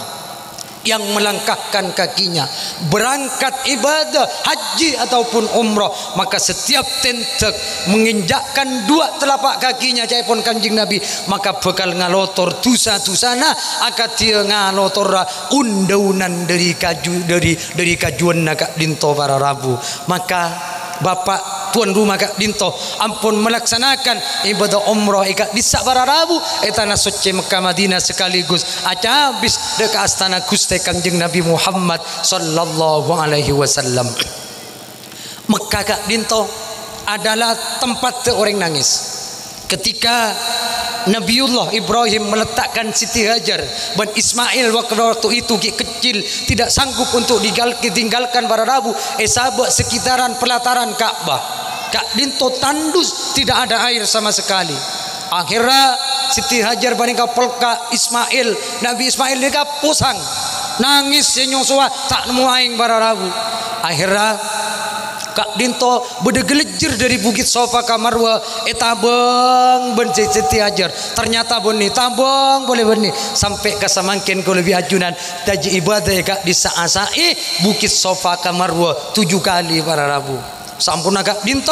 yang melangkahkan kakinya berangkat ibadah haji ataupun umroh, maka setiap tendhâk menginjakkan dua telapak kakinya, ca'èpon Kanjeng Nabi, maka bhâkal ngalotor dhusa-dhusana akadhi ngalotorra un-daunan dâri kaju, dâri, dâri kajuwânna ka'dinto para rabu. Maka bapa', tuan rumah ka'dinto ampon melaksanakan ibadah umroh è ka'dissa' para rabu è Tanah Soccè Mekkah Madinah, sekaligus acabis dâ' ka astana Ghustè Kanjeng Nabi Muhammad sallallahu alaihi wasallam. Mekkah ka'dinto adalah tempat orèng nangis. Ketika Nabiullah Ibrahim meletakkan Siti Hajar bân Ismail waktu, waktu itu ghi' kecil, tidak sanggup untuk digal-, ditinggalkan para rabu, èsabâ' sekitaran pelataran Ka'bah. Ka'dinto tandus, tidak ada air sama sekali. Akhirnya Siti Hajar panèka pelka' Ismail. Nabi Ismail nèka posang, nangis sè nyosowa, ta' nemmo aèng para rabu. Akhirnya ka'dinto bâdâ ghâlejjhâr dâri Bukit Safa ka Marwa, ètabâng bân Siti Hajar. Ternyata bânnè, tabâng polè bânnè. Sampè' ka samangkèn kaulâ bi' ajunan dhâjâ ibadah è ka'dissa' sa'i Bukit Safa ka Marwa tujuh kali para rabu. Samponna ka'dinto,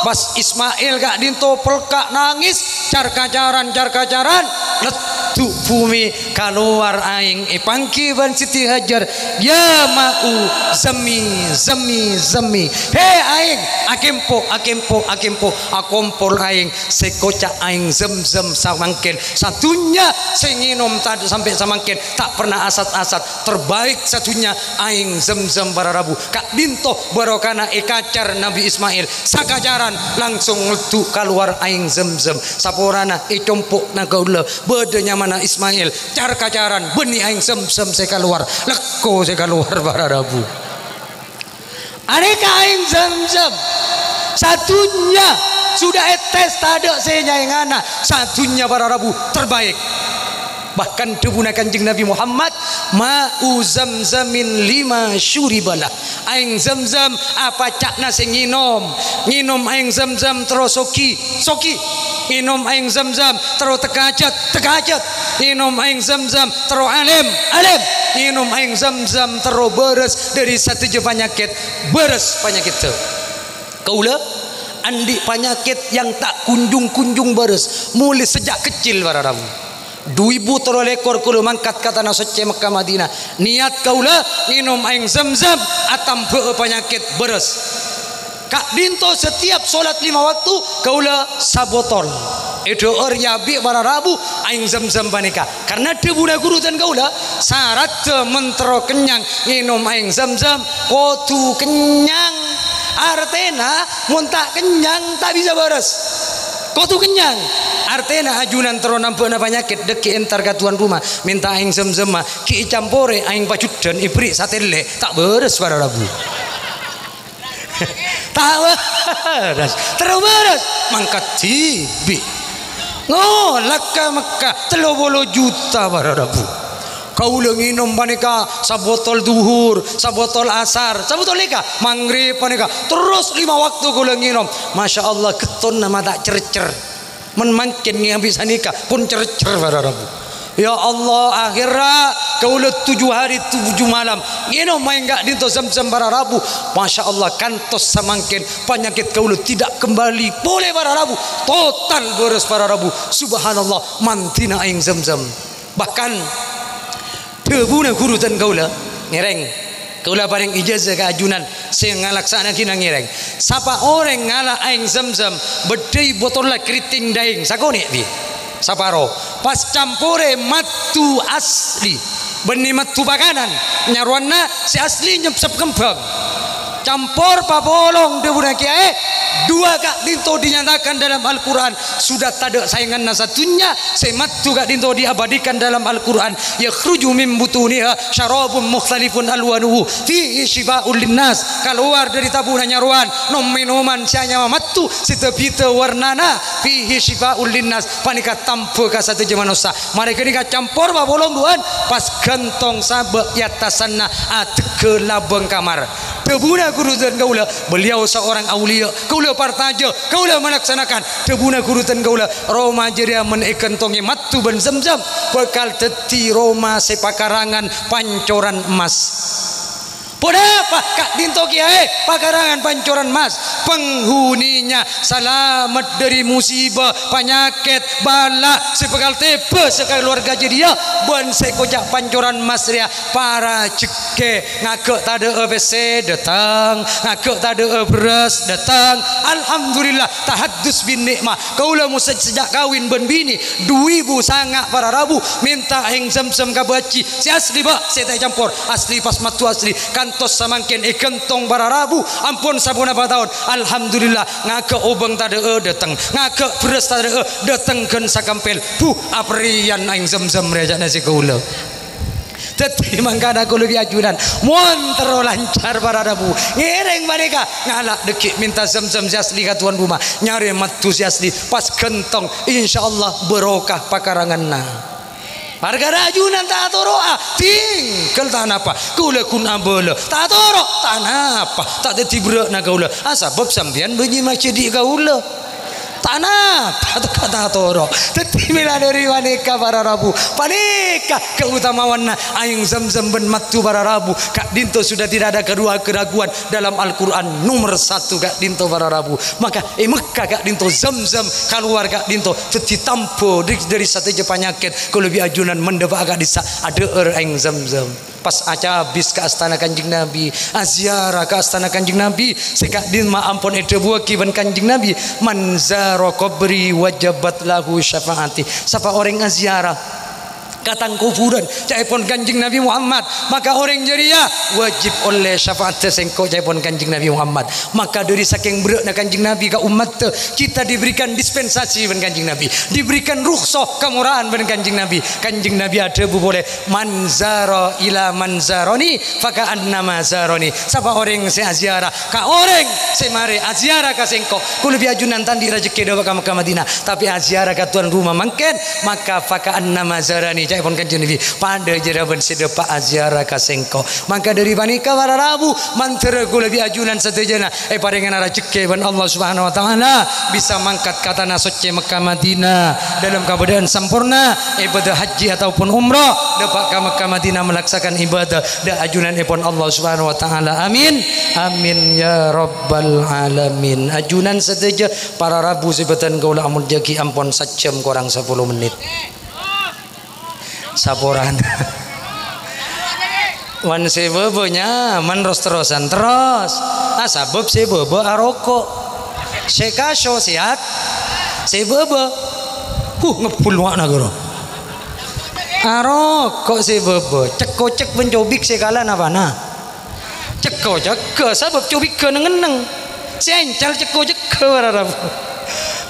pas Ismail ka'dinto pelka' nangis, car-kacaran, car-kacaran, leddu' bhumè, kalowar aèng èpangghi bân Siti Hajar, "Ya ma'u, zammi, zammi, zammi. He aèng, akempo, akempo, akempo." Akompol aèng sè koca' aèng Zamzam samangkèn. Sadhunnya sè ngènom ta-, sampè' samangkèn ta' pernah asat-asat. Terbaik sadhunnya aèng Zamzam para rabu. Ka'dinto barokana èkacar Nabi Ismail. Sakacaran langsung leddu' kalowar aèng Zamzam. Saporana ècompo' na kaulâ. Bâdâ nyamana Ismail. Car-kacaran bânnè aèng Zamzam sè kalowar. Lekko sè kalowar para rabu. Anèka aèng Zamzam. Sadhunnya sudah ètes, tadâ' sè nyaèngana. Sadhunnya para rabu terbaik. Bahkan dhâbuna Kanjeng Nabi Muhammad, "Ma'u zamzamin lima syuribalah." Aèng Zamzam apa ca'na sè ngènom. Ngènom aèng Zamzam terro sogi, sogi. Ngènom aèng Zamzam terro tekka hajat, tekka hajat. Ngènom aèng Zamzam terro alèm, alèm. Ngènom aèng Zamzam terro bârâs dâri sadhâjâ panyakèt, bârâs panyakèddhâ. Kaulâ andi' panyakèt yang ta' kunjung-kunjung bârâs, molaè sajjhâk keccil para rabu. Dhu èbu tello lèkor kaulâ mangkat ka Tanah Soccè Mekkah Madinah. Niyat kaulâ ngènom aèng Zamzam atambhâ'â panyakèt bârâs. Ka'dinto setiap sholat lima waktu kaulâ sabotol. Èdhâ'âr yâ bi' para rabu aèng Zamzam panèka. Karna dhâbuna ghuru dân kaulâ, saraddhâ mon terro kennyang ngènom aèng Zamzam, kodhu kennyang. Artèna, mon ta' kennyang, ta' bisa bârâs. Kodhu kennyang. Artèna, ajunan terro nambhâ'âna panyakèt, dâgghi' entar ka tuan rumah, mènta aèng Zamzamma, ghi' ècamporè aèng pajuddhân, èberri' satèllè', ta' bârâs para rabu. Ta' bârâs, terro bârâs, mangkat dhibi'. Ngolak ka Mekkah, tello polo juta para rabu. Kaulâ ngènom panèka sabotol dhuhur, sabotol asar, sabotol nèka maghrib panèka. Terros lima waktu kaulâ ngènom. Masya Allah, ghettonna ma' ta' cercer. Mon mangkèn ngabis sanèka, pon cercer para rabu. Ya Allah, akhirra kaulâ tujuh hari tujuh malam ngènom aèng ka'dinto Zamzam para rabu. Masya Allah, kantos samangkèn panyakèt kaulâ tidak kembali polè para rabu. Total bârâs para rabu. Subhanallah, mandhina aèng Zamzam. Bahkan, dhâbuna ghuru dân kaulâ, ngèrèng. Kaulâ parèng ijazah ka ajunan sè ngalaksanaghina ngèrèng. Sapa orèng ngala' aèng Zamzam, bâddhâi botolla kèriting dâing, sakonè' bi'. Saparo. Pas camporè mattu asli. Bânnè mattu pakanan. Nyarowanna sè asli nyepsep kembhâng. Campor papolong dhâbuna kèyaè, dua ka'dinto dinyatakan dalam Al-Qur'an sudah tadâ' saènganna sadhunnya, sè mattu ka'dinto diabadikan dalam Al-Qur'an, "Yakhruju min butuniha syarabun mukhtalifun alwanuhu fihi syifa'ul linnas." Kalowar dâri tabuna nyarowan, nom-mènoman sè anyama mattu, sè bhidhâ warnana, fihi syifa'ul linnas, panèka tambhâ ka sadhâjâ manossa. Marè ghânèka campor papolong duwâ'ân, pas ghântong sabâ' è attasanna adhegghâ labâng kamar. Dhâbuna ghuru dân kaulâ, beliau seorang aulia, kaulâ parcajâ, kaulâ malaksanakan. Dhâbuna ghuru dân kaulâ, roma jârèya mon èghântongè mattu bân Zamzam, bhâkal dhâddhi roma sè pakarangan pancoran emmas. Ponapa ka'dinto kèyaè pakarangan pancoran emmas? Penghuninya salamet dâri musibâ, panyakèt, bâlâ sè bhâkal tèbâ sè kalowarga jârèya, bân sè èkoca' pancoran emmas rèya para jhekkè. Ngaghâ' tadâ'â pèssè, dâteng. Ngaghâ' tadâ'â bherrâs, dâteng. Alhamdulillah, tahaddus bin ni'mah. Kaulâ mosè sejak kawin bân binè, du èbu sanga' para rabu, mènta aèng Zamzam ka Bhâji. Sè asli, bâ', sè ta' ècampor. Asli, pas mattu asli. Kantos samangkèn èghântong para rabu. Ampon saponapa taon. Alhamdulillah, ngaghâ' obâng tadâ'â, dâteng. Ngaghâ' bherrâs tadâ'â, dâteng ghân sakampèl. Bu, aperrèyan aèng Zamzam rèya ca'na sè kaulâ. Dhâddhi mangkana kaulâ bi' ajunan, mon terro lancar para rabu, ngèrèng panèka, ngala' dhâggi' mènta Zamzam sè asli ka tuan rumah, nyarè mattu sè asli, pas ghântong, insyaallah barokah pakaranganna. Parkara ajunan ta' atoro'a, tinggal ta' napa, kaulâ ghun abâlâ, ta' atoro', ta' napa, ta' dhâddhi berrâ'na kaulâ, ah, sabâb sampèyan bânnyè majhâdhi' kaulâ. Ta' napa, ta' atoro'. Dhâddhi mèla dâri panèka para rabu. Panèka kautamawanna aèng Zamzam bân mattu para rabu. Ka'dinto sudah tidak ada kedua keraguan dalam Al-Qur'an nomor satu ka'dinto para rabu. Maka è Mekkah ka'dinto Zamzam kalowar ka'dinto dhâddhi tambhâ dâri, dâri sadhâjâ panyakèt. Kaulâ bi' ajunan mandhâpa'a ka'dissa' adhâ'âr aèng Zamzam. Pas acabis ka astana Kanjeng Nabi, aziarah ka astana Kanjeng Nabi, sè ka'dimma ampon èdhâbuwâghi bân Kanjeng Nabi, "Man zara qabri wajabat lahu syafa'ati." Sapa orèng aziarah ka tang kobhurân, ca'èpon Kanjeng Nabi Muhammad, maka orèng jârèya wajib ollè syafa'atta sèngko', ca'èpon Kanjeng Nabi Muhammad. Maka dâri sakèng berrâ'na Kanjeng Nabi ka ummatta, kita diberikan dispensasi bân Kanjeng Nabi, diberikan rukhsah, kamorahan bân Kanjeng Nabi. Kanjeng Nabi adhâbu polè, "Man zara ila man zarani, faka'annama zarani." Sapa orèng sè aziarah ka orèng sè marè aziarah ka sèngko', kaulâ bi' ajunan ta' andi' rajhekkè dhâpa' ka Mekkah Madinah, tapè aziarah ka tuan rumah mangkèn, maka faka'annama zarani, ca'èpon Kanjeng Nabi, padâ jârèya bân sè dhâpa' aziarah ka sèngko'. Maka dâri panèka para rabu, mandhârâ kaulâ bi' ajunan sadhâjâna èparèngana rajhekkè bân Allah Subhanahu wa Ta'ala, bisa mangkat ka tana soccè Mekkah Madinah dalam kabâdâ'ân samporna, ibadah haji ataupun umrah, dhâpa' ka Mekkah Madinah malaksakan ibadah dâ' ajunanèpon Allah Subhanahu wa Ta'ala. Amin. Amin ya rabbal alamin. Ajunan sadhâjâ para rabu sè bâdhân kaulâ amoljâ'aghi, ampon sajjhâm korang sapolo mennit. Saporana. Wan sè bâbâ nyaman ros-terrosan terros. Ah, sabâb sè bâbâ aroko'. Sè kaso sèyat. Sè bâbâ. Huh, ngebbhul wa'na guru. Aroko' sè bâbâ. Cek-kocek bân cobik sè kala napana. Cekko-cekko, sabâb cobigghâ neng-enneng. Sè èncal cekko-cekko para rabu.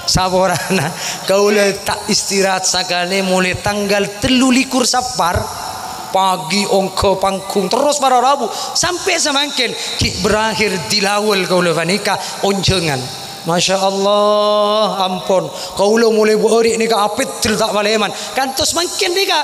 Saporana, kaulâ ta' istirahat sakalè molaè tangghâl tello likur Sapar. Pagi ongghâ panggung terros para rabu. Sampè' samangkèn ghi' berakhir di lawal kaulâ panèka onjhângan. Masya Allah, ampon. Kaulâ molaè bâri' nèka apèddel ta' palèman. Kantos mangkèn nèka.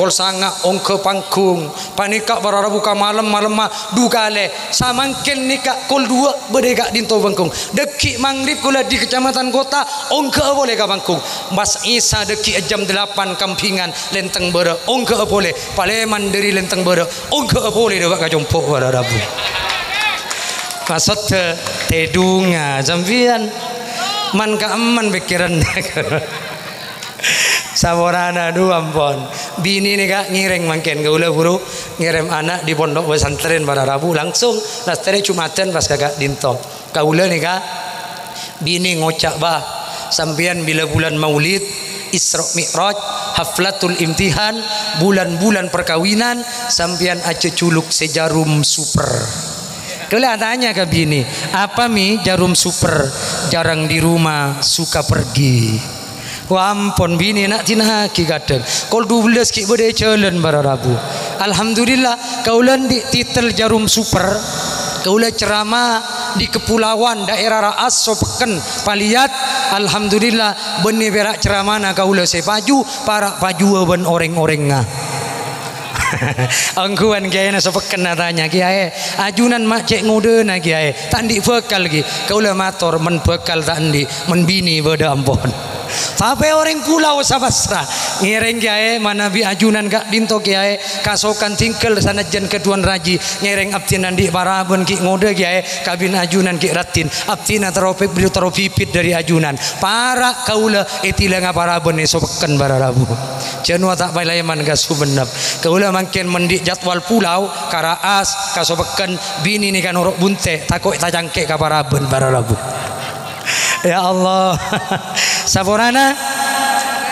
Kol sanga' ongghâ panggung. Panèka para rabu ka malem, malemma du kalè. Samangkèn nèka kol duwâ' bâdâ è ka'dinto panggung. Dâgghi' maghrib kaulâ di Kecamatan Kota, ongghâ'â polè ka panggung. Pas Isa dâgghi' è jam delapan Kambingan, Lenteng Bârâ', ongghâ'â polè. Palèman dâri Lenteng Bârâ', ongghâ'â polè dâpa' ka compo' para rabu. Maksodda tèdunga sampèyan. Man-ka'emman pèkkèranna. Saporana, dhu, ampon. Binè nèka ngèrèng mangkèn, kaulâ buru ngèrèm ana' di pondok pesantren para rabu langsung, lastarè Jum'atan pas ka ka'dinto. Kaulâ nèka binè ngoca', "Bah, sampèyan bilâ bulân Maulid, Isra Mi'raj, Haflatul Imtihan, bulan-bulan perkawinan, sampèyan ajhâjhuluk sè Jarum Super." Kaulâ atanya ka binè, "Apa, Mi, Jarum Super jarang di rumah, suka pergi?" Wah, ampon, binè na'-dina'aghi kadhâng. Kol dubellâs ghi' bâdâ è jhâlân para rabu. Alhamdulillah, kaulâ andi' titel Jarum Super. Kaulâ ceramah di kepulauan daerah Ra'as, Sopekken, Paliat. Alhamdulillah, bânnè pèra' ceramana kaulâ sè paju, para' pajuwâ bân orèng-orèngnga. Ongghuwân kèyaèna Sopekken atanya, "Kèyaè, ajunan ma' cè' ngodâna, Kèyaè? Ta' andi' bhâkal, ghi?" Kaulâ mator, "Mon bhâkal ta' andi', mon binè bâdâ ampon." Tapè orèng pulao sapasra. Ngèrèng, Kèyaè, manabi ajunan ka'dinto, Kèyaè, kasokan tinggal sanajjân kadhuwân rajhi. Ngèrèng abdhina andi' parabân ghi' ngodâ, Kèyaè, kabin ajunan ghi' raddhin. Abdhina terro pèb-, terro bibit dâri ajunan. Para' kaulâ ètilânga parabân è Sopekken para rabu. Jhâ' nowa ta' palèman ka Songennep. Kaulâ mangkèn andi' jadwal pulao, ka Ra'as, ka Sopekken, binè nèka noro' buntè', tako' tacangkè' ka parabân para rabu. Ya Allah. Saporana,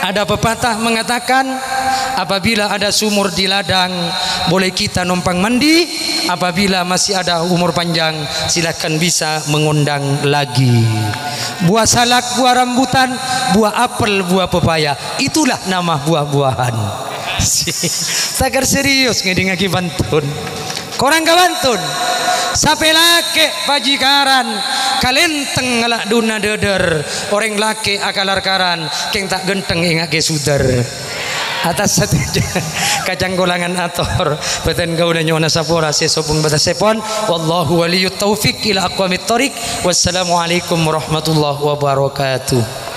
ada pepatah mengatakan, apabila ada sumur di ladang, boleh kita numpang mandi, apabila masih ada umur panjang, silakan bisa mengundang lagi. Buah salak, buah rambutan, buah apel, buah pepaya, itulah nama buah-buahan. Taghâr serius ngèdingngaghi pantun. Korang ka pantun. Sapè lakè' pajikaran, kalèntèng ngala' dhuna dâdâr. Orèng lakè' akalar karan, kèng ta' ghântheng ènga' kè sudâr. Atas sadhâjâ kacangkolangan ator, bhâdhân kaulâ nyo'ona sapora sè sobung batassèpon. Wallahu waliyut taufiq ila aqwamit thoriq. Wassalamualaikum warahmatullahi wabarakatuh.